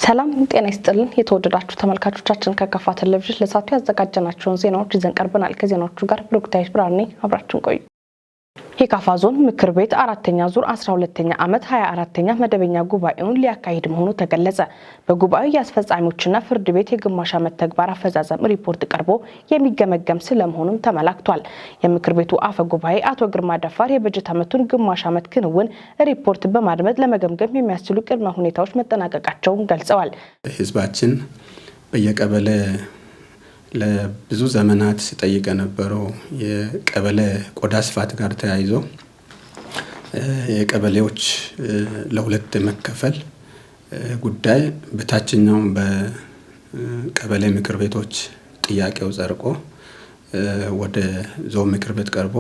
ሰላም ጤና ይስጥልን። የተወደዳችሁ ተመልካቾቻችን፣ ከካፋ ቴሌቪዥን ለሰዓቱ ያዘጋጀናቸውን ዜናዎች ይዘን ቀርበናል። ከዜናዎቹ ጋር ብሩክታዊት ብርሃኔ፣ አብራችሁን ቆዩ። የካፋ ዞን ምክር ቤት አራተኛ ዙር 12ኛ ዓመት 24ኛ መደበኛ ጉባኤውን ሊያካሂድ መሆኑ ተገለጸ። በጉባኤው የአስፈጻሚዎችና ፍርድ ቤት የግማሽ ዓመት ተግባር አፈጻጸም ሪፖርት ቀርቦ የሚገመገም ስለመሆኑም ተመላክቷል። የምክር ቤቱ አፈ ጉባኤ አቶ ግርማ ደፋር የበጀት ዓመቱን ግማሽ ዓመት ክንውን ሪፖርት በማድመጥ ለመገምገም የሚያስችሉ ቅድመ ሁኔታዎች መጠናቀቃቸውን ገልጸዋል። ህዝባችን በየቀበሌ ለብዙ ዘመናት ሲጠይቅ የነበረው የቀበሌ ቆዳ ስፋት ጋር ተያይዞ የቀበሌዎች ለሁለት መከፈል ጉዳይ በታችኛው በቀበሌ ምክር ቤቶች ጥያቄው ጸድቆ ወደ ዞን ምክር ቤት ቀርቦ፣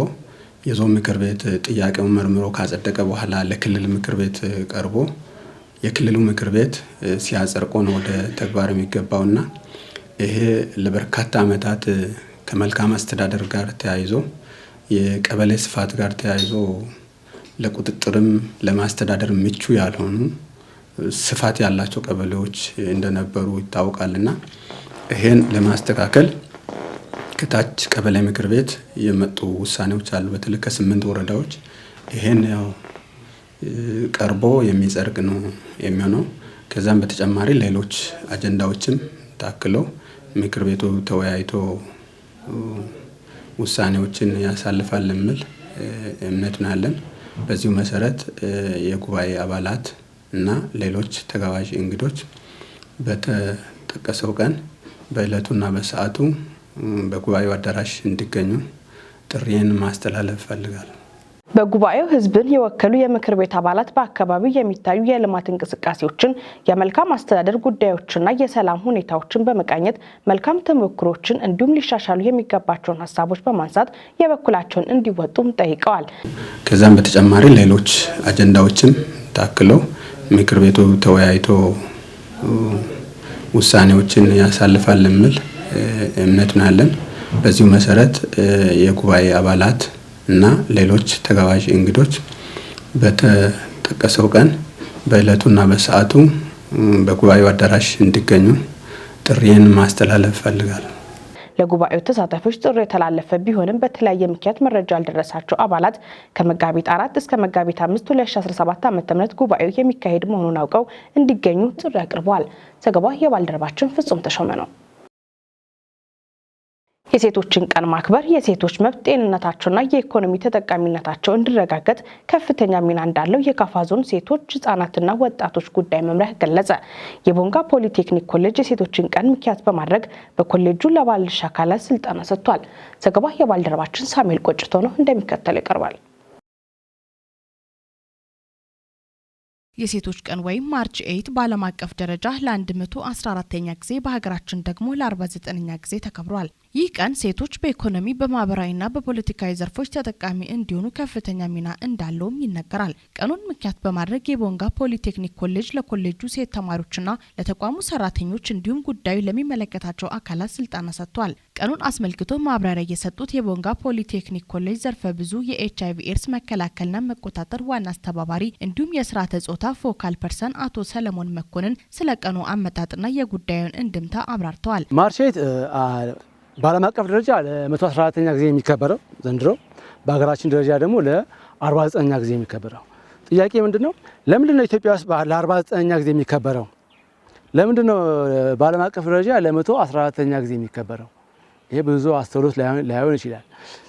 የዞን ምክር ቤት ጥያቄውን መርምሮ ካጸደቀ በኋላ ለክልል ምክር ቤት ቀርቦ የክልሉ ምክር ቤት ሲያጸድቀው ነው ወደ ተግባር የሚገባውና ይሄ ለበርካታ ዓመታት ከመልካም አስተዳደር ጋር ተያይዞ፣ የቀበሌ ስፋት ጋር ተያይዞ ለቁጥጥርም ለማስተዳደር ምቹ ያልሆኑ ስፋት ያላቸው ቀበሌዎች እንደነበሩ ይታወቃልና ይሄን ለማስተካከል ከታች ቀበሌ ምክር ቤት የመጡ ውሳኔዎች አሉ። በተለይ ከስምንት ወረዳዎች ይሄን ያው ቀርቦ የሚጸድቅ ነው የሚሆነው። ከዛም በተጨማሪ ሌሎች አጀንዳዎችም ታክለው ምክር ቤቱ ተወያይቶ ውሳኔዎችን ያሳልፋል የሚል እምነት ነው ያለን። በዚሁ መሰረት የጉባኤ አባላት እና ሌሎች ተጋባዥ እንግዶች በተጠቀሰው ቀን በዕለቱና በሰዓቱ በጉባኤው አዳራሽ እንዲገኙ ጥሪዬን ማስተላለፍ እፈልጋለሁ። በጉባኤው ህዝብን የወከሉ የምክር ቤት አባላት በአካባቢው የሚታዩ የልማት እንቅስቃሴዎችን፣ የመልካም አስተዳደር ጉዳዮችና የሰላም ሁኔታዎችን በመቃኘት መልካም ተሞክሮችን እንዲሁም ሊሻሻሉ የሚገባቸውን ሀሳቦች በማንሳት የበኩላቸውን እንዲወጡም ጠይቀዋል። ከዛም በተጨማሪ ሌሎች አጀንዳዎችም ታክለው ምክር ቤቱ ተወያይቶ ውሳኔዎችን ያሳልፋል የሚል እምነት ነው ያለን። በዚሁ መሰረት የጉባኤ አባላት እና ሌሎች ተጋባዥ እንግዶች በተጠቀሰው ቀን በዕለቱና በሰዓቱ በጉባኤው አዳራሽ እንዲገኙ ጥሪዬን ማስተላለፍ እፈልጋለሁ። ለጉባኤው ተሳታፊዎች ጥሪ የተላለፈ ቢሆንም በተለያየ ምክንያት መረጃ ያልደረሳቸው አባላት ከመጋቢት 4 እስከ መጋቢት 5 2017 ዓ.ም ጉባኤው የሚካሄድ መሆኑን አውቀው እንዲገኙ ጥሪ አቅርበዋል። ዘገባው የባልደረባችን ፍጹም ተሾመ ነው። የሴቶችን ቀን ማክበር የሴቶች መብት፣ ጤንነታቸውና የኢኮኖሚ ተጠቃሚነታቸው እንዲረጋገጥ ከፍተኛ ሚና እንዳለው የካፋ ዞን ሴቶች ህጻናትና ወጣቶች ጉዳይ መምሪያ ገለጸ። የቦንጋ ፖሊቴክኒክ ኮሌጅ የሴቶችን ቀን ምክንያት በማድረግ በኮሌጁ ለባለድርሻ አካላት ስልጠና ሰጥቷል። ዘገባ የባልደረባችን ሳሙኤል ቆጭቶ ነው፣ እንደሚከተለው ይቀርባል። የሴቶች ቀን ወይም March 8 በዓለም አቀፍ ደረጃ ለ114ኛ ጊዜ፣ በሀገራችን ደግሞ ለ49ኛ ጊዜ ተከብሯል። ይህ ቀን ሴቶች በኢኮኖሚ፣ በማህበራዊና በፖለቲካዊ ዘርፎች ተጠቃሚ እንዲሆኑ ከፍተኛ ሚና እንዳለውም ይነገራል። ቀኑን ምክንያት በማድረግ የቦንጋ ፖሊቴክኒክ ኮሌጅ ለኮሌጁ ሴት ተማሪዎችና ለተቋሙ ሰራተኞች እንዲሁም ጉዳዩ ለሚመለከታቸው አካላት ስልጠና ሰጥቷል። ቀኑን አስመልክቶ ማብራሪያ የሰጡት የቦንጋ ፖሊቴክኒክ ኮሌጅ ዘርፈ ብዙ የኤች አይቪ ኤድስ መከላከልና መቆጣጠር ዋና አስተባባሪ እንዲሁም የስርዓተ ጾታ focal person አቶ ሰለሞን መኮንን ስለ ቀኑ አመጣጥና የጉዳዩን እንድምታ አብራርተዋል። March 8 በዓለም አቀፍ ደረጃ ለ114ኛ ጊዜ የሚከበረው ዘንድሮ፣ በሀገራችን ደረጃ ደግሞ ለ49ኛ ጊዜ የሚከበረው። ጥያቄ ምንድን ነው? ለምንድን ነው ኢትዮጵያ ውስጥ ለ49ኛ ጊዜ የሚከበረው? ለምንድን ነው በዓለም አቀፍ ደረጃ ለ114ኛ ጊዜ የሚከበረው? ይሄ ብዙ አስተውሎት ላይሆን ይችላል።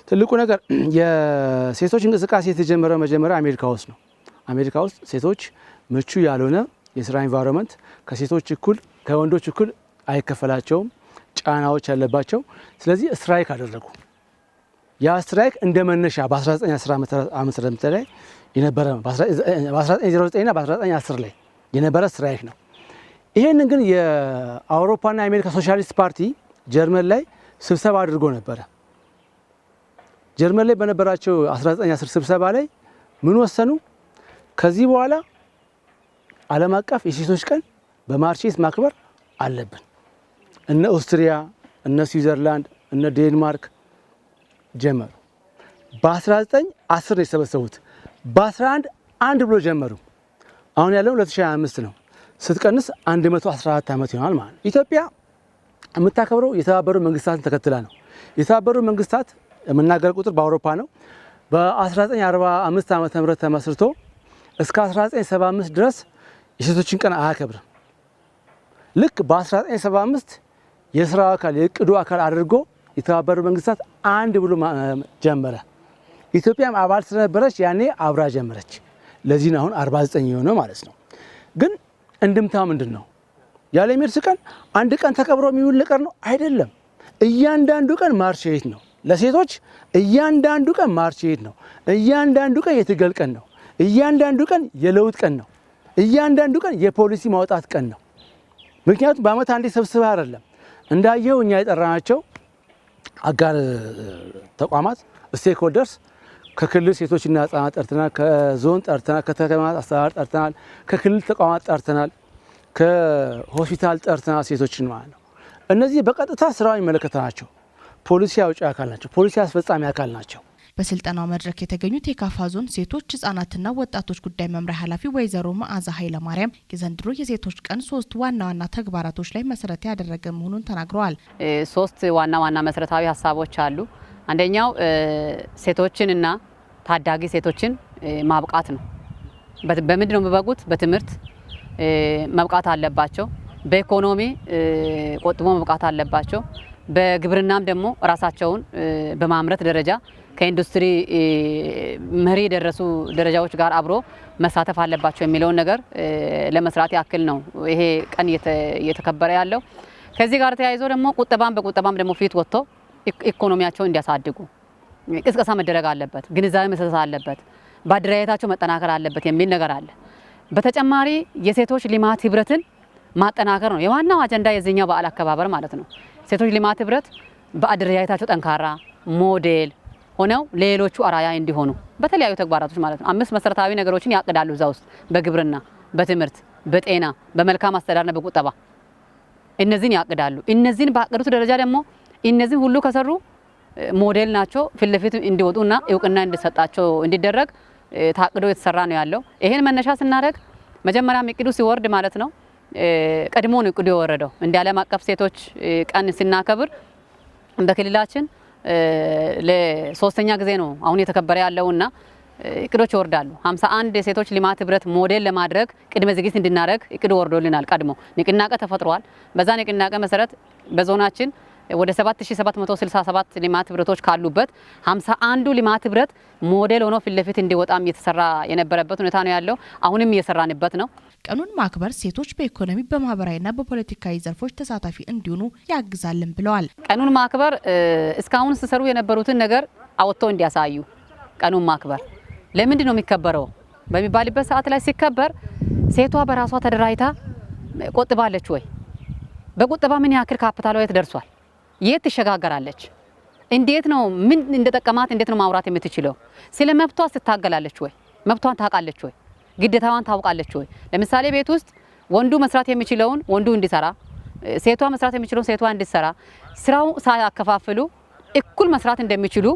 ትልቁ ነገር የሴቶች እንቅስቃሴ የተጀመረው መጀመሪያ አሜሪካ ውስጥ ነው። አሜሪካ ውስጥ ሴቶች ምቹ ያልሆነ የስራ environment፣ ከሴቶች እኩል ከወንዶች እኩል አይከፈላቸውም፣ ጫናዎች ያለባቸው። ስለዚህ strike አደረጉ። ያ strike እንደ መነሻ በ1910 ዓመተ ምህረት ላይ የነበረ፣ በ1909 እና በ1910 ላይ የነበረ strike ነው። ይሄንን ግን የአውሮፓና የአሜሪካ ሶሻሊስት ፓርቲ ጀርመን ላይ ስብሰባ አድርጎ ነበረ። ጀርመን ላይ በነበራቸው 1910 ስብሰባ ላይ ምን ወሰኑ? ከዚህ በኋላ ዓለም አቀፍ የሴቶች ቀን በ March 8 ማክበር አለብን። እነ ኦስትሪያ፣ እነ ስዊዘርላንድ፣ እነ ዴንማርክ ጀመሩ። በ1910 ነው የተሰበሰቡት። በ11 አንድ ብሎ ጀመሩ። አሁን ያለው 2025 ነው። ስትቀንስ 114 ዓመት ይሆናል ማለት ነው። ኢትዮጵያ የምታከብረው የተባበሩ መንግስታትን ተከትላ ነው። የተባበሩ መንግስታት የምናገር ቁጥር በአውሮፓ ነው። በ1945 ዓመተ ምህረት ተመስርቶ እስከ 1975 ድረስ የሴቶችን ቀን አያከብርም። ልክ በ1975 የስራው አካል የእቅዱ አካል አድርጎ የተባበሩ መንግስታት አንድ ብሎ ጀመረ። ኢትዮጵያም አባል ስለነበረች ያኔ አብራ ጀመረች። ለዚህ ነው አሁን 49 የሆነው ማለት ነው። ግን እንድምታ ምንድን ነው? የዓለም ኤድስ ቀን አንድ ቀን ተከብሮ የሚውል ቀን ነው አይደለም። እያንዳንዱ ቀን March 8 ነው ለሴቶች። እያንዳንዱ ቀን March 8 ነው። እያንዳንዱ ቀን የትግል ቀን ነው። እያንዳንዱ ቀን የለውጥ ቀን ነው። እያንዳንዱ ቀን የፖሊሲ ማውጣት ቀን ነው። ምክንያቱም በአመት አንዴ ሰብስበህ አይደለም። እንዳየው እኛ የጠራናቸው አጋር ተቋማት stakeholders ከክልል ሴቶችና ህጻናት ጠርተናል፣ ከዞን ጠርተናል፣ ከከተማ አስተዳደር ጠርተናል፣ ከክልል ተቋማት ጠርተናል፣ ከሆስፒታል ጠርተናል ሴቶችን ማለት ነው። እነዚህ በቀጥታ ስራው የሚመለከታቸው ፖሊሲ አውጪ አካል ናቸው፣ ፖሊሲ አስፈጻሚ አካል ናቸው። በስልጠናው መድረክ የተገኙት የካፋ ዞን ሴቶች ህጻናትና ወጣቶች ጉዳይ መምሪያ ኃላፊ ወይዘሮ መዓዛ ኃይለማርያም የዘንድሮ የሴቶች ቀን 3 ዋና ዋና ተግባራቶች ላይ መሰረት ያደረገ መሆኑን ተናግረዋል። 3 ዋና ዋና መሰረታዊ ሀሳቦች አሉ። አንደኛው ሴቶችንና ታዳጊ ሴቶችን ማብቃት ነው። በምንድን ነው የሚበቁት? በትምህርት መብቃት አለባቸው። በኢኮኖሚ ቆጥቦ መብቃት አለባቸው። በግብርናም ደግሞ ራሳቸውን በማምረት ደረጃ ከኢንዱስትሪ መሪ የደረሱ ደረጃዎች ጋር አብሮ መሳተፍ አለባቸው የሚለውን ነገር ለመስራት ያክል ነው ይሄ ቀን እየተከበረ ያለው። ከዚህ ጋር ተያይዞ ደግሞ ቁጠባም በቁጠባም ደግሞ ፊት ወጥቶ ኢኮኖሚያቸውን እንዲያሳድጉ ቅስቀሳ መደረግ አለበት፣ ግንዛቤ መሰጠት አለበት፣ ባደረጃጀታቸው መጠናከር አለበት የሚል ነገር አለ። በተጨማሪ የሴቶች ልማት ህብረትን ማጠናከር ነው የዋናው አጀንዳ የዚህኛው በዓል አከባበር ማለት ነው። ሴቶች ልማት ህብረት በአደረጃጀታቸው ጠንካራ ሞዴል ሆነው ሌሎቹ አራያ እንዲሆኑ በተለያዩ ተግባራቶች ማለት ነው። 5 መሰረታዊ ነገሮችን ያቅዳሉ እዛ ውስጥ በግብርና፣ በትምህርት፣ በጤና፣ በመልካም አስተዳደርና በቁጠባ እነዚህን ያቅዳሉ። እነዚህን ባቀዱት ደረጃ ደግሞ እነዚህን ሁሉ ከሰሩ ሞዴል ናቸው፣ ፊት ለፊት እንዲወጡና እውቅና እንዲሰጣቸው እንዲደረግ ታቅዶ የተሰራ ነው ያለው። ይሄን መነሻ ስናደርግ መጀመሪያም እቅዱ ሲወርድ ማለት ነው ቀድሞ ነው እቅዱ የወረደው። እንደ ዓለም አቀፍ ሴቶች ቀን ስናከብር በክልላችን ለሶስተኛ ጊዜ ነው አሁን የተከበረ ያለውና እቅዶች ይወርዳሉ። 51 የሴቶች ልማት ህብረት ሞዴል ለማድረግ ቅድመ ዝግጅት እንድናደርግ እቅዱ ወርዶልናል። ቀድሞ ንቅናቄ ተፈጥሯል። በዛ ንቅናቄ መሰረት በዞናችን ወደ 7767 ልማት ህብረቶች ካሉበት 51ዱ ልማት ህብረት ሞዴል ሆኖ ፊት ለፊት እንዲወጣም እየተሰራ የነበረበት ሁኔታ ነው ያለው። አሁንም እየሰራንበት ነው። ቀኑን ማክበር ሴቶች በኢኮኖሚ በማህበራዊና በፖለቲካዊ ዘርፎች ተሳታፊ እንዲሆኑ ያግዛልን ብለዋል። ቀኑን ማክበር እስካሁን ሲሰሩ የነበሩትን ነገር አወጥተው እንዲያሳዩ ቀኑን ማክበር ለምንድን ነው የሚከበረው በሚባልበት ሰዓት ላይ ሲከበር ሴቷ በራሷ ተደራጅታ ቆጥባለች ወይ? በቁጠባ ምን ያክል ካፒታሏ የት ደርሷል? የት ትሸጋገራለች? እንዴት ነው ምን እንደጠቀማት እንዴት ነው ማውራት የምትችለው? ስለ መብቷ ትታገላለች ወይ? መብቷን ታውቃለች ወይ? ግዴታዋን ታውቃለች ወይ? ለምሳሌ ቤት ውስጥ ወንዱ መስራት የሚችለውን ወንዱ እንዲሰራ፣ ሴቷ መስራት የሚችለውን ሴቷ እንድትሰራ፣ ስራው ሳያከፋፍሉ እኩል መስራት እንደሚችሉ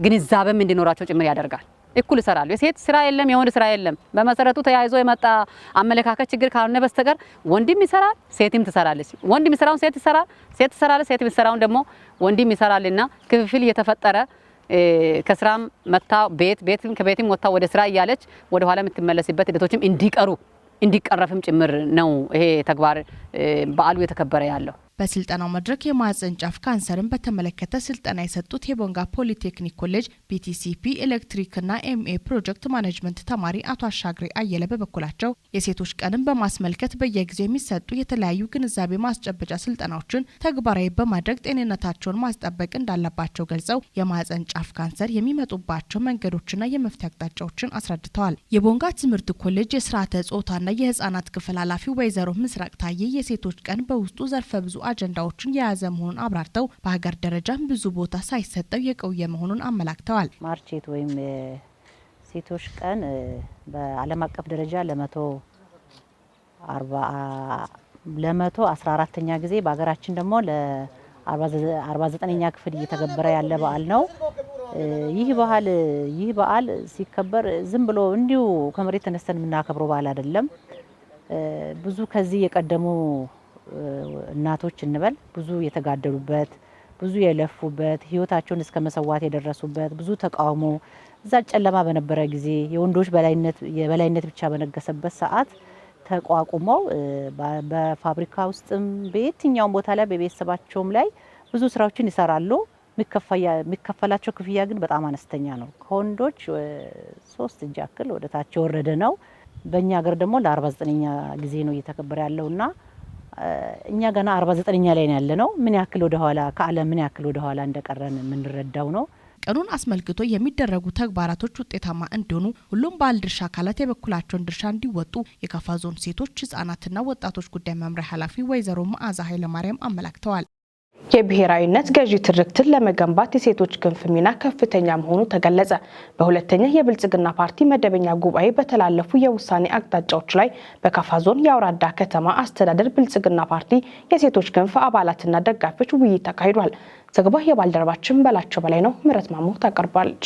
ግንዛቤም እንዲኖራቸው ጭምር ያደርጋል። እኩል ይሰራሉ። የሴት ስራ የለም፣ የወንድ ስራ የለም። በመሰረቱ ተያይዞ የመጣ አመለካከት ችግር ካልሆነ በስተቀር ወንድም ይሰራል፣ ሴትም ትሰራለች። ወንድም ይሰራውን ሴት ይሰራል፣ ሴት ትሰራለች፣ ሴት የሚሰራውን ደግሞ ወንድም ይሰራልና ክፍፍል እየተፈጠረ ከስራም መታ ቤትም ከቤትም ወጣ ወደ ስራ እያለች ወደ ኋላ የምትመለስበት ሂደቶችም እንዲቀሩ እንዲቀረፍም ጭምር ነው ይሄ ተግባር በዓሉ የተከበረ ያለው። በስልጠናው መድረክ የማህፀን ጫፍ ካንሰርን በተመለከተ ስልጠና የሰጡት የቦንጋ ፖሊቴክኒክ ኮሌጅ BTCP ኤሌክትሪክና MA project management ተማሪ አቶ አሻግሬ አየለ በበኩላቸው የሴቶች ቀንን በማስመልከት በየጊዜው የሚሰጡ የተለያዩ ግንዛቤ ማስጨበጫ ስልጠናዎችን ተግባራዊ በማድረግ ጤንነታቸውን ማስጠበቅ እንዳለባቸው ገልጸው የማህፀን ጫፍ ካንሰር የሚመጡባቸው መንገዶችና የመፍትሄ አቅጣጫዎችን አስረድተዋል። የቦንጋ ትምህርት ኮሌጅ የስርዓተ ጾታና የህፃናት ክፍል ኃላፊ ወይዘሮ ምስራቅ ታዬ የሴቶች ቀን በውስጡ ዘርፈ ብዙ አጀንዳዎችን የያዘ መሆኑን አብራርተው በሀገር ደረጃም ብዙ ቦታ ሳይሰጠው የቆየ መሆኑን አመላክተዋል። March 8 ወይም ሴቶች ቀን በዓለም አቀፍ ደረጃ ለ114ኛ ጊዜ በሀገራችን ደግሞ ለ49ኛ ክፍል እየተከበረ ያለ በዓል ነው። ይህ በዓል ሲከበር ዝም ብሎ እንዲሁ ከመሬት ተነስተን የምናከብረው በዓል አይደለም። ብዙ ከዚህ የቀደሙ እናቶች እንበል ብዙ የተጋደሉበት፣ ብዙ የለፉበት፣ ህይወታቸውን እስከ መሰዋት የደረሱበት፣ ብዙ ተቃውሞ እዛ ጨለማ በነበረ ጊዜ የወንዶች የበላይነት ብቻ በነገሰበት ሰዓት ተቋቁመው በፋብሪካ ውስጥም በየትኛውም ቦታ ላይ በቤተሰባቸውም ላይ ብዙ ስራዎችን ይሰራሉ። የሚከፈላቸው ክፍያ ግን በጣም አነስተኛ ነው። ከወንዶች 3 እጅ ያክል ወደ ታች የወረደ ነው። በእኛ ሀገር ደግሞ ለ49ኛ ጊዜ ነው እየተከበረ ያለውና እኛ ገና 49ኛ ላይ ነው ያለነው። ምን ያክል ወደ ኋላ ከዓለም ምን ያክል ወደ ኋላ እንደቀረን የምንረዳው ነው። ቀኑን አስመልክቶ የሚደረጉ ተግባራቶች ውጤታማ እንዲሆኑ ሁሉም ባለድርሻ አካላት የበኩላቸውን ድርሻ እንዲወጡ የካፋ ዞን ሴቶች ህጻናትና ወጣቶች ጉዳይ መምሪያ ኃላፊ ወይዘሮ መዓዛ ኃይለማርያም አመላክተዋል። የብሔራዊነት ገዢ ትርክትን ለመገንባት የሴቶች ክንፍ ሚና ከፍተኛ መሆኑ ተገለጸ። በሁለተኛ የብልጽግና ፓርቲ መደበኛ ጉባኤ በተላለፉ የውሳኔ አቅጣጫዎች ላይ በካፋ ዞን የአውራዳ ከተማ አስተዳደር ብልጽግና ፓርቲ የሴቶች ክንፍ አባላትና ደጋፊዎች ውይይት ተካሂዷል። ዘገባው የባልደረባችን በላቸው በላይ ነው። ምህረት ማሞ ታቀርባለች።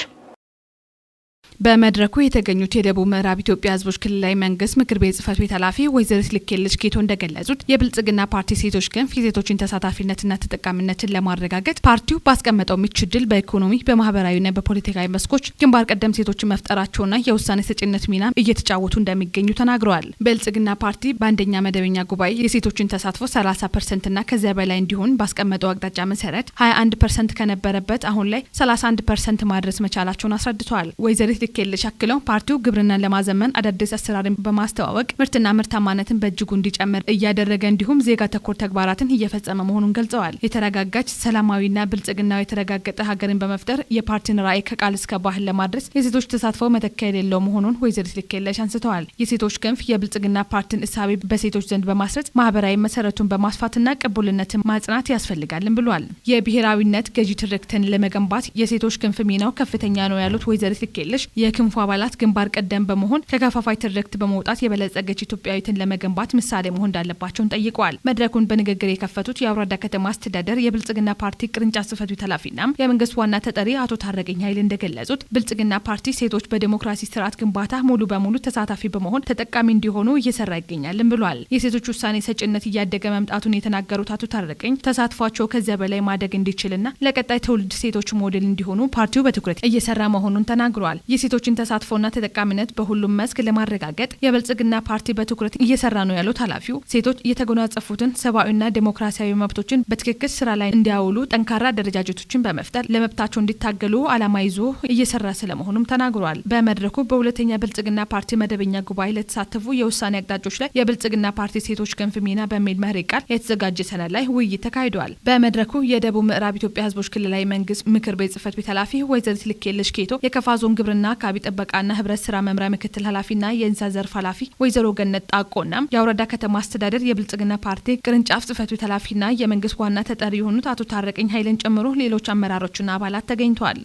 በመድረኩ የተገኙት የደቡብ ምዕራብ ኢትዮጵያ ሕዝቦች ክልላዊ መንግስት ምክር ቤት ጽህፈት ቤት ኃላፊ ወይዘሪት ልኬልሽ ጌቶ እንደገለጹት የብልጽግና ፓርቲ ሴቶች ክንፍ የሴቶችን ተሳታፊነትና ተጠቃሚነትን ለማረጋገጥ ፓርቲው ባስቀመጠው ምቹ ዕድል በኢኮኖሚ፣ በማህበራዊና በፖለቲካዊ መስኮች ግንባር ቀደም ሴቶችን መፍጠራቸውና የውሳኔ ሰጪነት ሚና እየተጫወቱ እንደሚገኙ ተናግረዋል። ብልጽግና ፓርቲ በአንደኛ መደበኛ ጉባኤ የሴቶችን ተሳትፎ 30% እና ከዚያ በላይ እንዲሆን ባስቀመጠው አቅጣጫ መሰረት 21% ከነበረበት አሁን ላይ 31% ማድረስ መቻላቸውን አስረድተዋል። ወይዘሪት ልኬልሽ አክለው ፓርቲው ግብርናን ለማዘመን አዳዲስ አሰራርን በማስተዋወቅ ምርትና ምርታማነትን በእጅጉ እንዲጨምር እያደረገ እንዲሁም ዜጋ ተኮር ተግባራትን እየፈጸመ መሆኑን ገልጸዋል። የተረጋጋች ሰላማዊና ብልጽግናው የተረጋገጠ ሀገርን በመፍጠር የፓርቲን ራዕይ ከቃል እስከ ባህል ለማድረስ የሴቶች ተሳትፎ መተኪያ የሌለው መሆኑን ወይዘሪት ልኬልሽ አንስተዋል። የሴቶች ክንፍ የብልጽግና ፓርቲን እሳቤ በሴቶች ዘንድ በማስረጽ ማህበራዊ መሰረቱን በማስፋትና ቅቡልነትን ማጽናት ያስፈልጋልን ብሏል። የብሔራዊነት ገዢ ትርክትን ለመገንባት የሴቶች ክንፍ ሚናው ከፍተኛ ነው ያሉት ወይዘሪት ልኬልሽ የክንፉ አባላት ግንባር ቀደም በመሆን ከከፋፋይ ትርክት በመውጣት የበለጸገች ኢትዮጵያዊትን ለመገንባት ምሳሌ መሆን እንዳለባቸውን ጠይቀዋል። መድረኩን በንግግር የከፈቱት የአውራዳ ከተማ አስተዳደር የብልጽግና ፓርቲ ቅርንጫፍ ጽህፈት ቤት ኃላፊና የመንግስት ዋና ተጠሪ አቶ ታረቀኝ ኃይል እንደገለጹት ብልጽግና ፓርቲ ሴቶች በዲሞክራሲ ስርዓት ግንባታ ሙሉ በሙሉ ተሳታፊ በመሆን ተጠቃሚ እንዲሆኑ እየሰራ ይገኛልም ብሏል። የሴቶች ውሳኔ ሰጭነት እያደገ መምጣቱን የተናገሩት አቶ ታረቀኝ ተሳትፏቸው ከዚያ በላይ ማደግ እንዲችልና ለቀጣይ ትውልድ ሴቶች ሞዴል እንዲሆኑ ፓርቲው በትኩረት እየሰራ መሆኑን ተናግሯል። የሴቶችን ተሳትፎና ተጠቃሚነት በሁሉም መስክ ለማረጋገጥ የብልጽግና ፓርቲ በትኩረት እየሰራ ነው ያሉት ኃላፊው ሴቶች የተጎናጸፉትን ሰብአዊና ዴሞክራሲያዊ መብቶችን በትክክል ስራ ላይ እንዲያውሉ ጠንካራ አደረጃጀቶችን በመፍጠር ለመብታቸው እንዲታገሉ ዓላማ ይዞ እየሰራ ስለመሆኑም ተናግሯል። በመድረኩ በሁለተኛ ብልጽግና ፓርቲ መደበኛ ጉባኤ ለተሳተፉ የውሳኔ አቅጣጫዎች ላይ የብልጽግና ፓርቲ ሴቶች ክንፍ ሚና በሚል መሪ ቃል የተዘጋጀ ሰነድ ላይ ውይይት ተካሂዷል። በመድረኩ የደቡብ ምዕራብ ኢትዮጵያ ሕዝቦች ክልላዊ መንግስት ምክር ቤት ጽህፈት ቤት ኃላፊ ወይዘሪት ልኬልሽ ኬቶ፣ የከፋ ዞን ግብርና አካባቢ ጥበቃና ህብረት ስራ መምሪያ ምክትል ኃላፊና የእንስሳ ዘርፍ ኃላፊ ወይዘሮ ገነት ጣቆና የአውራዳ ከተማ አስተዳደር የብልጽግና ፓርቲ ቅርንጫፍ ጽህፈት ቤት ኃላፊና የመንግስት ዋና ተጠሪ የሆኑት አቶ ታረቀኝ ኃይልን ጨምሮ ሌሎች አመራሮችና አባላት ተገኝተዋል።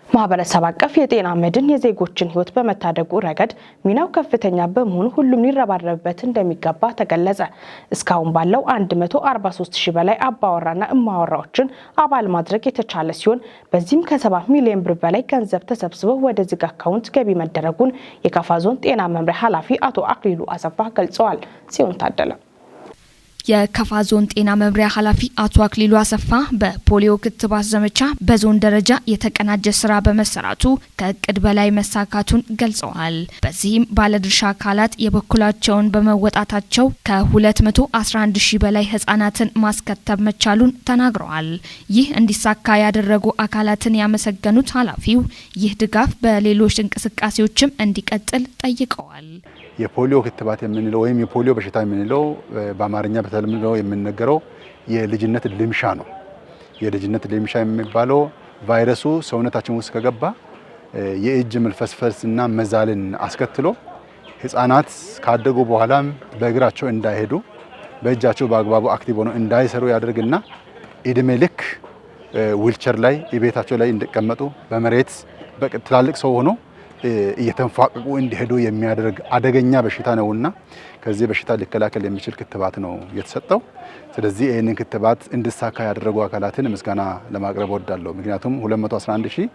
ማህበረሰብ አቀፍ የጤና መድን የዜጎችን ህይወት በመታደጉ ረገድ ሚናው ከፍተኛ በመሆኑ ሁሉም ሊረባረብበት እንደሚገባ ተገለጸ። እስካሁን ባለው 143 ሺህ በላይ አባወራና እማወራዎችን አባል ማድረግ የተቻለ ሲሆን በዚህም ከ7 ሚሊዮን ብር በላይ ገንዘብ ተሰብስበው ወደ ዝግ አካውንት ገቢ መደረጉን የካፋ ዞን ጤና መምሪያ ኃላፊ አቶ አክሊሉ አሰፋ ገልጸዋል። ጽዮን ታደለ። የከፋ ዞን ጤና መምሪያ ኃላፊ አቶ አክሊሉ አሰፋ በፖሊዮ ክትባት ዘመቻ በዞን ደረጃ የተቀናጀ ስራ በመሰራቱ ከእቅድ በላይ መሳካቱን ገልጸዋል። በዚህም ባለድርሻ አካላት የበኩላቸውን በመወጣታቸው ከ211 ሺህ በላይ ህጻናትን ማስከተብ መቻሉን ተናግረዋል። ይህ እንዲሳካ ያደረጉ አካላትን ያመሰገኑት ኃላፊው ይህ ድጋፍ በሌሎች እንቅስቃሴዎችም እንዲቀጥል ጠይቀዋል። የፖሊዮ ክትባት የምንለው ወይም የፖሊዮ በሽታ የምንለው በአማርኛ በተለምዶ የሚነገረው የልጅነት ልምሻ ነው። የልጅነት ልምሻ የሚባለው ቫይረሱ ሰውነታችን ውስጥ ከገባ የእጅ መልፈስፈስ እና መዛልን አስከትሎ ህፃናት ካደጉ በኋላም በእግራቸው እንዳይሄዱ፣ በእጃቸው በአግባቡ active ሆነው እንዳይሰሩ ያደርግና እድሜ ልክ ዊልቸር ላይ ቤታቸው ላይ እንዲቀመጡ፣ በመሬት ትላልቅ ሰው ሆኖ እየተንፏቀቁ እንዲሄዱ የሚያደርግ አደገኛ በሽታ ነውና ከዚህ በሽታ ሊከላከል የሚችል ክትባት ነው የተሰጠው። ስለዚህ ይህንን ክትባት እንዲሳካ ያደረጉ አካላትን ምስጋና ለማቅረብ እወዳለሁ። ምክንያቱም 211 ሺህ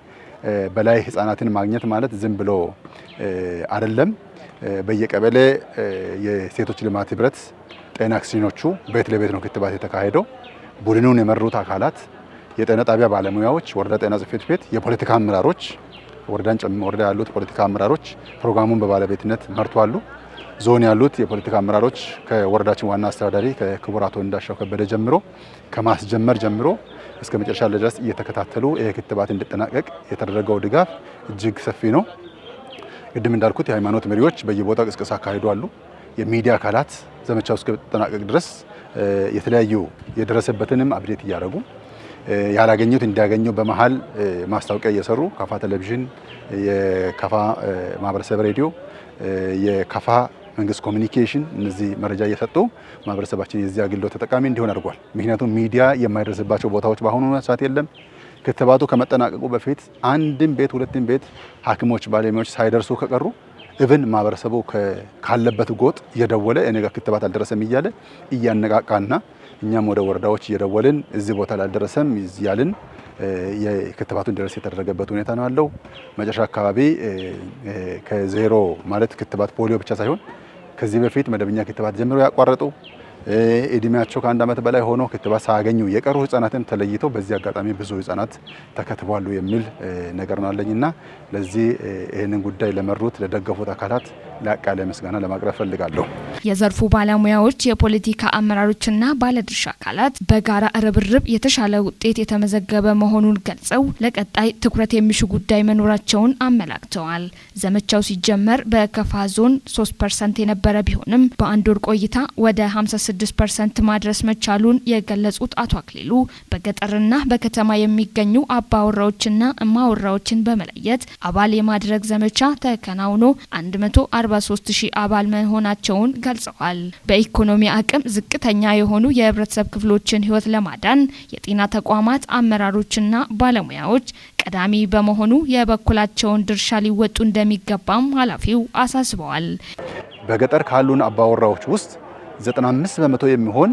በላይ ህጻናትን ማግኘት ማለት ዝም ብሎ አይደለም። በየቀበሌ የሴቶች ልማት ህብረት ጤና ኤክስቴንሽኖቹ ቤት ለቤት ነው ክትባት የተካሄደው። ቡድኑን የመሩት አካላት የጤና ጣቢያ ባለሙያዎች፣ ወረዳ ጤና ጽሕፈት ቤት፣ የፖለቲካ አመራሮች ወረዳን ጨምሮ ወረዳ ያሉት ፖለቲካ አመራሮች ፕሮግራሙን በባለቤትነት መርተዋል። ዞን ያሉት የፖለቲካ አመራሮች ከወረዳችን ዋና አስተዳዳሪ ከክቡር አቶ እንዳሻው ከበደ ጀምሮ ከማስጀመር ጀምሮ እስከ መጨረሻ ድረስ እየተከታተሉ ይህ ክትባት እንዲጠናቀቅ የተደረገው ድጋፍ እጅግ ሰፊ ነው። ቅድም እንዳልኩት የሃይማኖት መሪዎች በየቦታው ቅስቀሳ አካሂደዋል። የሚዲያ አካላት ዘመቻው እስከተጠናቀቅ ድረስ የተለያዩ የደረሰበትንም update እያደረጉ ያላገኙት እንዲያገኙ በመሀል ማስታወቂያ እየሰሩ ካፋ ቴሌቪዥን፣ የካፋ ማህበረሰብ ሬዲዮ፣ የካፋ መንግስት ኮሚኒኬሽን እነዚህ መረጃ እየሰጡ ማህበረሰባችን የዚህ አገልግሎት ተጠቃሚ እንዲሆን አድርጓል። ምክንያቱም ሚዲያ የማይደርስባቸው ቦታዎች በአሁኑ ሰዓት የለም። ክትባቱ ከመጠናቀቁ በፊት አንድም ቤት ሁለትም ቤት ሐኪሞች ባለሙያዎች ሳይደርሱ ከቀሩ even ማህበረሰቡ ካለበት ጎጥ እየደወለ እኔ ጋር ክትባት አልደረሰም እያለ እያነቃቃና እኛም ወደ ወረዳዎች እየደወልን እዚህ ቦታ ላልደረሰም እያልን የክትባቱ እንዲደርስ የተደረገበት ሁኔታ ነው ያለው። መጨረሻ አካባቢ ከዜሮ ማለት ክትባት ፖሊዮ ብቻ ሳይሆን ከዚህ በፊት መደበኛ ክትባት ጀምሮ ያቋረጡ እድሜያቸው ከአንድ ዓመት በላይ ሆኖ ክትባት ሳያገኙ የቀሩ ህጻናትም ተለይተው በዚህ አጋጣሚ ብዙ ህጻናት ተከትቧሉ የሚል ነገር ነው አለኝና ለዚህ ይህንን ጉዳይ ለመሩት ለደገፉት አካላት ላቅ ያለ ምስጋና ለማቅረብ ፈልጋለሁ። የዘርፉ ባለሙያዎች፣ የፖለቲካ አመራሮችና ባለድርሻ አካላት በጋራ ርብርብ የተሻለ ውጤት የተመዘገበ መሆኑን ገልጸው ለቀጣይ ትኩረት የሚሹ ጉዳይ መኖራቸውን አመላክተዋል። ዘመቻው ሲጀመር በከፋ ዞን 3% የነበረ ቢሆንም በአንድ ወር ቆይታ ወደ 56% ማድረስ መቻሉን የገለጹት አቶ አክሊሉ በገጠርና በከተማ የሚገኙ አባወራዎችና እማወራዎችን በመለየት አባል የማድረግ ዘመቻ ተከናውኖ 143 ሺህ አባል መሆናቸውን ገልጸዋል። በኢኮኖሚ አቅም ዝቅተኛ የሆኑ የህብረተሰብ ክፍሎችን ህይወት ለማዳን የጤና ተቋማት አመራሮችና ባለሙያዎች ቀዳሚ በመሆኑ የበኩላቸውን ድርሻ ሊወጡ እንደሚገባም ኃላፊው አሳስበዋል። በገጠር ካሉን አባወራዎች ውስጥ 95% የሚሆን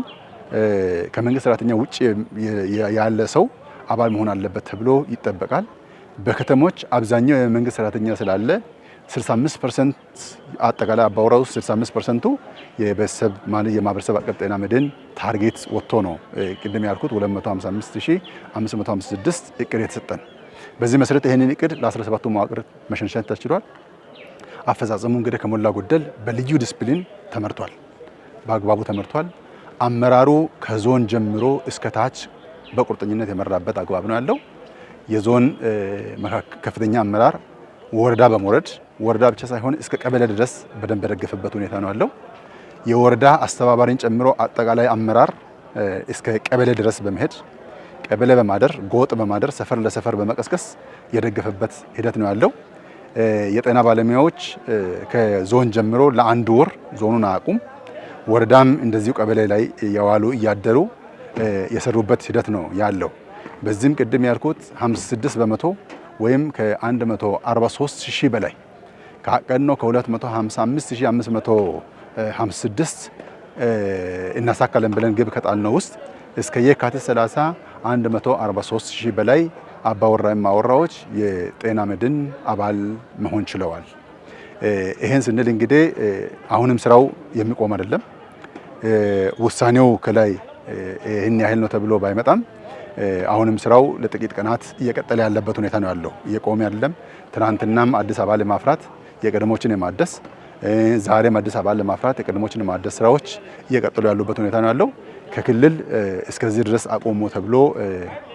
ከመንግስት ሰራተኛ ውጭ ያለ ሰው አባል መሆን አለበት ተብሎ ይጠበቃል። በከተሞች አብዛኛው የመንግስት ሰራተኛ ስላለ 65% አጠቃላይ አባወራ ውስጥ 65%ቱ የቤተሰብ ማለት የማህበረሰብ አቀፍ ጤና መድን target ወጥቶ ነው ቅድም ያልኩት 255556 እቅድ የተሰጠን። በዚህ መሰረት ይህንን እቅድ ለ17ቱ መዋቅር መሸንሸን ተችሏል። አፈጻጸሙ እንግዲህ ከሞላ ጎደል በልዩ ዲስፕሊን ተመርቷል፣ በአግባቡ ተመርቷል። አመራሩ ከዞን ጀምሮ እስከ ታች በቁርጠኝነት የመራበት አግባብ ነው ያለው። የዞን ከፍተኛ አመራር ወረዳ በመውረድ ወረዳ ብቻ ሳይሆን እስከ ቀበሌ ድረስ በደንብ የደገፈበት ሁኔታ ነው ያለው። የወረዳ አስተባባሪን ጨምሮ አጠቃላይ አመራር እስከ ቀበሌ ድረስ በመሄድ ቀበሌ በማደር ጎጥ በማደር ሰፈር ለሰፈር በመቀስቀስ የደገፈበት ሂደት ነው ያለው። የጤና ባለሙያዎች ከዞን ጀምሮ ለአንድ ወር ዞኑን አያውቁም። ወረዳም እንደዚሁ ቀበሌ ላይ የዋሉ እያደሩ የሰሩበት ሂደት ነው ያለው። በዚህም ቅድም ያልኩት 56% ወይም ከ143 ሺህ በላይ ካቀድነው ከ255556 እናሳካለን ብለን ግብ ከጣልነው ውስጥ እስከ የካቲት 30 143 ሺህ በላይ አባወራ እማወራዎች የጤና መድን አባል መሆን ችለዋል። ይህን ስንል እንግዲህ አሁንም ስራው የሚቆም አይደለም። ውሳኔው ከላይ ይህን ያህል ነው ተብሎ ባይመጣም አሁንም ስራው ለጥቂት ቀናት እየቀጠለ ያለበት ሁኔታ ነው ያለው። እየቆመ አይደለም። ትናንትናም አዲስ አባል ለማፍራት የቀድሞችን የማደስ ዛሬም አዲስ አባል ለማፍራት የቀድሞችን የማደስ ስራዎች እየቀጠሉ ያሉበት ሁኔታ ነው ያለው። ከክልል እስከዚህ ድረስ አቆሙ ተብሎ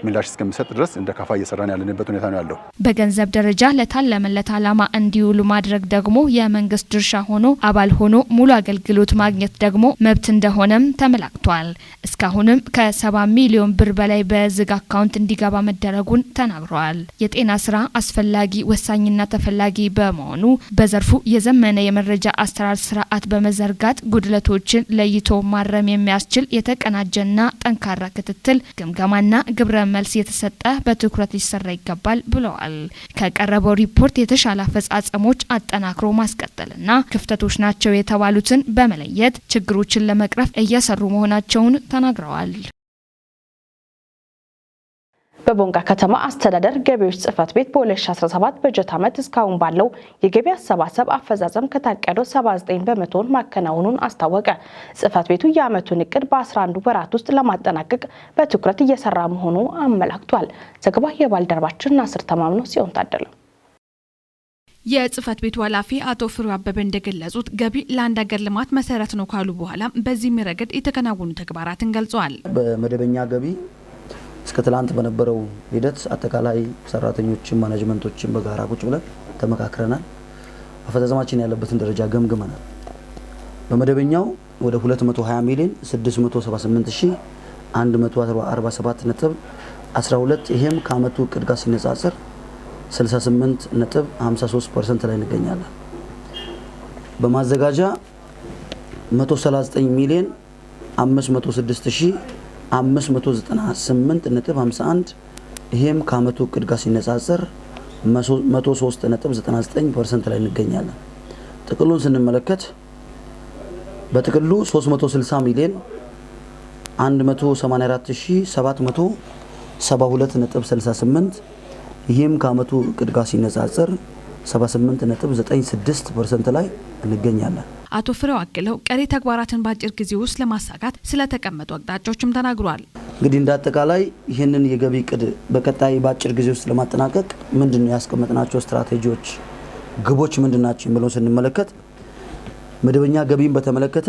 ምላሽ እስከሚሰጥ ድረስ እንደ ካፋ እየሰራን ያለንበት ሁኔታ ነው ያለው። በገንዘብ ደረጃ ለታለመለት ዓላማ እንዲውሉ ማድረግ ደግሞ የመንግስት ድርሻ ሆኖ አባል ሆኖ ሙሉ አገልግሎት ማግኘት ደግሞ መብት እንደሆነም ተመላክቷል። እስካሁንም ከ70 ሚሊዮን ብር በላይ በዝግ አካውንት እንዲገባ መደረጉን ተናግረዋል። የጤና ስራ አስፈላጊ ወሳኝና ተፈላጊ በመሆኑ በዘርፉ የዘመነ የመረጃ አሰራር ስርዓት በመዘርጋት ጉድለቶችን ለይቶ ማረም የሚያስችል የተቀናጀና ጠንካራ ክትትል ግምገማና ግብረ መልስ የተሰጠ በትኩረት ሊሰራ ይገባል ብለዋል። ከቀረበው ሪፖርት የተሻለ አፈጻጸሞች አጠናክሮ ማስቀጠልና ክፍተቶች ናቸው የተባሉትን በመለየት ችግሮችን ለመቅረፍ እየሰሩ መሆናቸውን ተናግረዋል። በቦንጋ ከተማ አስተዳደር ገቢዎች ጽሕፈት ቤት በ2017 በጀት ዓመት እስካሁን ባለው የገቢ አሰባሰብ አፈጻጸም ከታቀደው 79 በመቶውን ማከናወኑን አስታወቀ። ጽሕፈት ቤቱ የዓመቱን እቅድ በ11 ወራት ውስጥ ለማጠናቀቅ በትኩረት እየሰራ መሆኑ አመላክቷል። ዘገባ የባልደረባችን ናስር ተማምኖ ሲሆን ታደለ። የጽህፈት ቤቱ ኃላፊ አቶ ፍሬው አበበ እንደገለጹት ገቢ ለአንድ ሀገር ልማት መሰረት ነው ካሉ በኋላ በዚህም ረገድ የተከናወኑ ተግባራትን ገልጸዋል። በመደበኛ ገቢ እስከ ትላንት በነበረው ሂደት አጠቃላይ ሰራተኞችን፣ ማኔጅመንቶችን በጋራ ቁጭ ብለን ተመካክረናል። አፈጻጸማችን ያለበትን ደረጃ ገምግመናል። በመደበኛው ወደ 220 ሚሊዮን 678,147.12፣ ይሄም ከአመቱ እቅድ ጋር ሲነጻጸር 68.53% ላይ እንገኛለን። በማዘጋጃ 139 ሚሊዮን 506,598.51፣ ይሄም ከአመቱ እቅድ ጋር ሲነጻጸር 103.99% ላይ እንገኛለን። ጥቅሉን ስንመለከት በጥቅሉ 360 ሚሊዮን 184,772.68፣ ይህም ከአመቱ እቅድ ጋር ሲነጻጸር 78.96% ላይ እንገኛለን። አቶ ፍሬው አክለው ቀሪ ተግባራትን በአጭር ጊዜ ውስጥ ለማሳካት ስለተቀመጡ አቅጣጫዎችም ተናግሯል። እንግዲህ እንደ አጠቃላይ ይህንን የገቢ እቅድ በቀጣይ በአጭር ጊዜ ውስጥ ለማጠናቀቅ ምንድነው ያስቀመጥናቸው ስትራቴጂዎች፣ ግቦች ምንድናቸው የሚለውን ስንመለከት፣ መደበኛ ገቢን በተመለከተ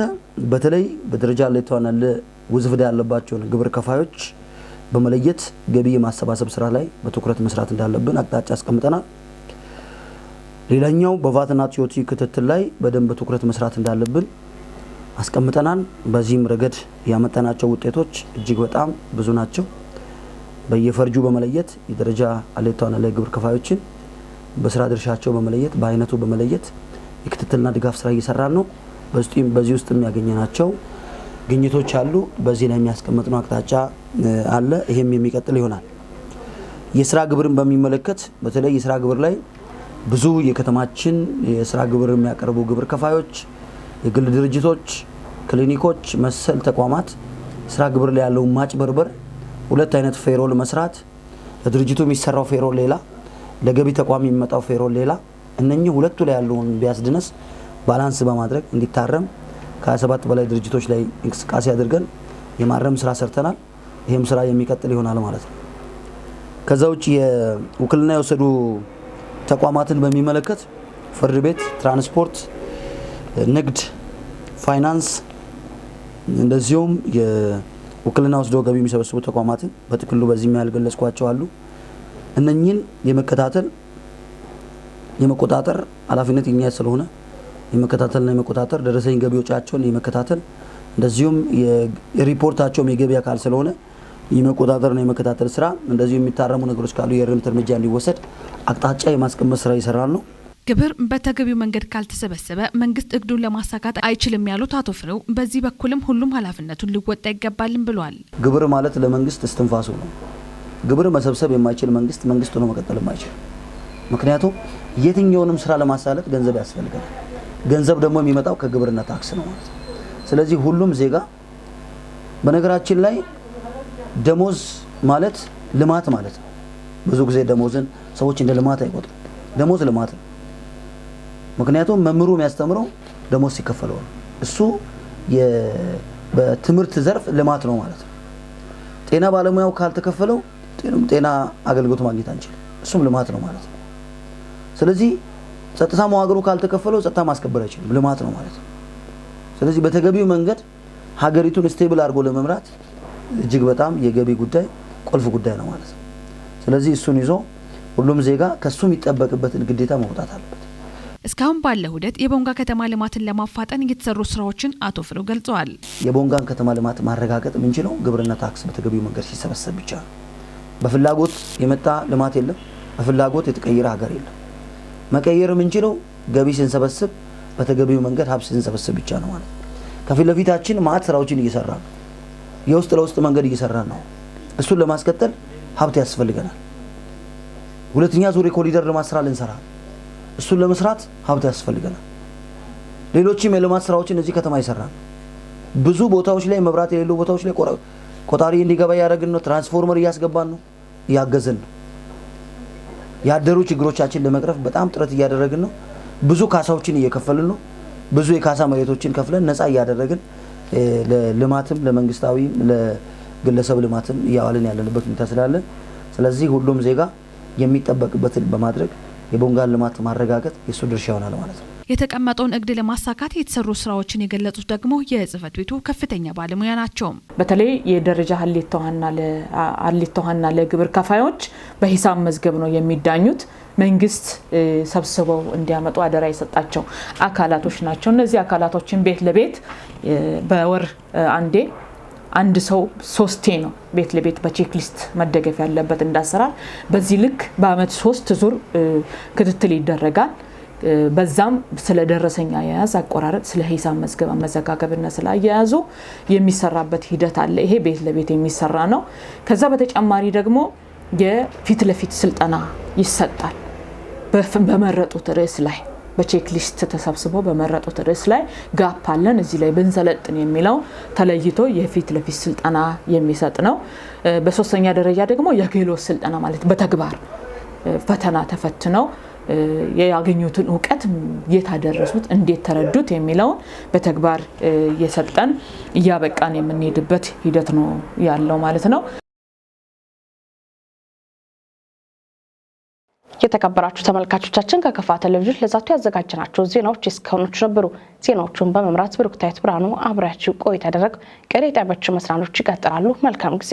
በተለይ በደረጃ ለ ና ለ ውዝፍ ዕዳ ያለባቸውን ግብር ከፋዮች በመለየት ገቢ የማሰባሰብ ስራ ላይ በትኩረት መስራት እንዳለብን አቅጣጫ አስቀምጠናል። ሌላኛው በቫትና TOT ክትትል ላይ በደንብ ትኩረት መስራት እንዳለብን አስቀምጠናል። በዚህም ረገድ ያመጣናቸው ውጤቶች እጅግ በጣም ብዙ ናቸው። በየፈርጁ በመለየት የደረጃ ሀ ና ለ ግብር ከፋዮችን በስራ ድርሻቸው በመለየት፣ በአይነቱ በመለየት የክትትልና ድጋፍ ስራ እየሰራን ነው። በዚህ ውስጥ የሚያገኘናቸው ግኝቶች አሉ። በዚህ ላይ የሚያስቀምጥነው አቅጣጫ አለ። ይሄም የሚቀጥል ይሆናል። የስራ ግብርን በሚመለከት በተለይ የስራ ግብር ላይ ብዙ የከተማችን የስራ ግብር የሚያቀርቡ ግብር ከፋዮች፣ የግል ድርጅቶች፣ ክሊኒኮች፣ መሰል ተቋማት ስራ ግብር ላይ ያለውን ማጭበርበር፣ ሁለት አይነት payroll መስራት፣ ለድርጅቱ የሚሰራው payroll ሌላ፣ ለገቢ ተቋም የሚመጣው payroll ሌላ፣ እነኚህ ሁለቱ ላይ ያለውን biasness balance በማድረግ እንዲታረም ከ27 በላይ ድርጅቶች ላይ እንቅስቃሴ አድርገን የማረም ስራ ሰርተናል። ይህም ስራ የሚቀጥል ይሆናል ማለት ነው። ከዛ ውጭ የውክልና የወሰዱ ተቋማትን በሚመለከት ፍርድ ቤት፣ ትራንስፖርት፣ ንግድ፣ ፋይናንስ፣ እንደዚሁም የውክልና ወስደው ገቢ የሚሰበስቡ ተቋማትን በጥቅሉ በዚህ ያልገለጽኳቸው አሉ። እነኚህን የመከታተል የመቆጣጠር ኃላፊነት የኛ ስለሆነ የመከታተልና የመቆጣጠር፣ ደረሰኝ ገቢ ወጪያቸውን የመከታተል፣ እንደዚሁም የሪፖርታቸውም የገቢ አካል ስለሆነ የመቆጣጠርና የመከታተል ስራ፣ እንደዚሁ የሚታረሙ ነገሮች ካሉ የእርምት እርምጃ እንዲወሰድ አቅጣጫ የማስቀመጥ ስራ ይሰራል ነው። ግብር በተገቢው መንገድ ካልተሰበሰበ መንግስት እቅዱን ለማሳካት አይችልም ያሉት አቶ ፍሬው በዚህ በኩልም ሁሉም ኃላፊነቱን ሊወጣ ይገባልም ብሏል። ግብር ማለት ለመንግስት እስትንፋሱ ነው። ግብር መሰብሰብ የማይችል መንግስት መንግስት ሆኖ መቀጠል የማይችል፣ ምክንያቱም የትኛውንም ስራ ለማሳለጥ ገንዘብ ያስፈልገናል። ገንዘብ ደግሞ የሚመጣው ከግብርና ታክስ ነው ማለት ነው። ስለዚህ ሁሉም ዜጋ፣ በነገራችን ላይ ደሞዝ ማለት ልማት ማለት ነው። ብዙ ጊዜ ደሞዝን ሰዎች እንደ ልማት አይቆጥሩም። ደሞዝ ልማት ነው። ምክንያቱም መምህሩ የሚያስተምረው ደሞዝ ሲከፈለው ነው። እሱ በትምህርት ዘርፍ ልማት ነው ማለት ነው። ጤና ባለሙያው ካልተከፈለው ጤና አገልግሎት ማግኘት አንችልም። እሱም ልማት ነው ማለት ነው። ስለዚህ ጸጥታ መዋቅሩ ካልተከፈለው ጸጥታ ማስከበር አይችልም። ልማት ነው ማለት ነው። ስለዚህ በተገቢው መንገድ ሀገሪቱን stable አድርጎ ለመምራት እጅግ በጣም የገቢ ጉዳይ ቁልፍ ጉዳይ ነው ማለት ነው። ስለዚህ እሱን ይዞ ሁሉም ዜጋ ከሱ የሚጠበቅበትን ግዴታ መውጣት አለበት። እስካሁን ባለው ሂደት የቦንጋ ከተማ ልማትን ለማፋጠን የተሰሩ ስራዎችን አቶ ፍሬው ገልጸዋል። የቦንጋን ከተማ ልማት ማረጋገጥ የምንችለው ግብርና ታክስ በተገቢው መንገድ ሲሰበሰብ ብቻ ነው። በፍላጎት የመጣ ልማት የለም። በፍላጎት የተቀየረ ሀገር የለም። መቀየር የምንችለው ገቢ ስንሰበስብ፣ በተገቢው መንገድ ሀብት ስንሰበስብ ብቻ ነው ማለት ነው። ከፊት ለፊታችን ማዕት ስራዎችን እየሰራ ነው። የውስጥ ለውስጥ መንገድ እየሰራ ነው። እሱን ለማስቀጠል ሀብት ያስፈልገናል። ሁለተኛ ዙር የኮሪደር ልማት ስራ ልንሰራ፣ እሱን ለመስራት ሀብት ያስፈልገናል። ሌሎችም የልማት ስራዎችን እዚህ ከተማ ይሰራል። ብዙ ቦታዎች ላይ መብራት የሌሉ ቦታዎች ላይ ቆጣሪ እንዲገባ እያደረግን ነው። ትራንስፎርመር እያስገባን ነው። እያገዝን ነው። ያደሩ ችግሮቻችን ለመቅረፍ በጣም ጥረት እያደረግን ነው። ብዙ ካሳዎችን እየከፈልን ነው። ብዙ የካሳ መሬቶችን ከፍለን ነፃ እያደረግን ለልማትም ለመንግስታዊም ለግለሰብ ልማትም እያዋልን ያለንበት ሁኔታ ስላለ፣ ስለዚህ ሁሉም ዜጋ የሚጠበቅበትን በማድረግ የቦንጋን ልማት ማረጋገጥ የእሱ ድርሻ ይሆናል ማለት ነው። የተቀመጠውን እቅድ ለማሳካት የተሰሩ ስራዎችን የገለጹት ደግሞ የጽህፈት ቤቱ ከፍተኛ ባለሙያ ናቸው። በተለይ የደረጃ ሀሌታ ውሃና ለግብር ከፋዮች በሂሳብ መዝገብ ነው የሚዳኙት። መንግስት ሰብስበው እንዲያመጡ አደራ የሰጣቸው አካላቶች ናቸው። እነዚህ አካላቶችን ቤት ለቤት በወር አንዴ፣ አንድ ሰው ሶስቴ ነው ቤት ለቤት በ checklist መደገፍ ያለበት እንዳሰራር። በዚህ ልክ በአመት 3 ዙር ክትትል ይደረጋል። በዛም ስለ ደረሰኝ አያያዝ አቆራረጥ፣ ስለ ሂሳብ መዝገብ አመዘጋገብና ስለ አያያዙ የሚሰራበት ሂደት አለ። ይሄ ቤት ለቤት የሚሰራ ነው። ከዛ በተጨማሪ ደግሞ የፊት ለፊት ስልጠና ይሰጣል። በመረጡት ርዕስ ላይ በ checklist ተሰብስቦ በመረጡት ርዕስ ላይ gap አለን፣ እዚህ ላይ ብንሰለጥን የሚለው ተለይቶ የፊት ለፊት ስልጠና የሚሰጥ ነው። በሶስተኛ ደረጃ ደግሞ የክህሎት ስልጠና፣ ማለት በተግባር ፈተና ተፈትነው ያገኙትን እውቀት የት አደረሱት፣ እንዴት ተረዱት የሚለውን በተግባር እየሰጠን እያበቃን የምንሄድበት ሂደት ነው ያለው ማለት ነው። የተከበራችሁ ተመልካቾቻችን፣ ከከፋ ቴሌቪዥን ለዛቱ ያዘጋጀናቸው ዜናዎች እስካሁኖቹ ነበሩ። ዜናዎቹን በመምራት ብሩክታዊት ብርሃኑ አብሬያችሁ ቆይታ ያደረግ። ቀሪ የጣቢያችን መሰናዶች ይቀጥላሉ። መልካም ጊዜ።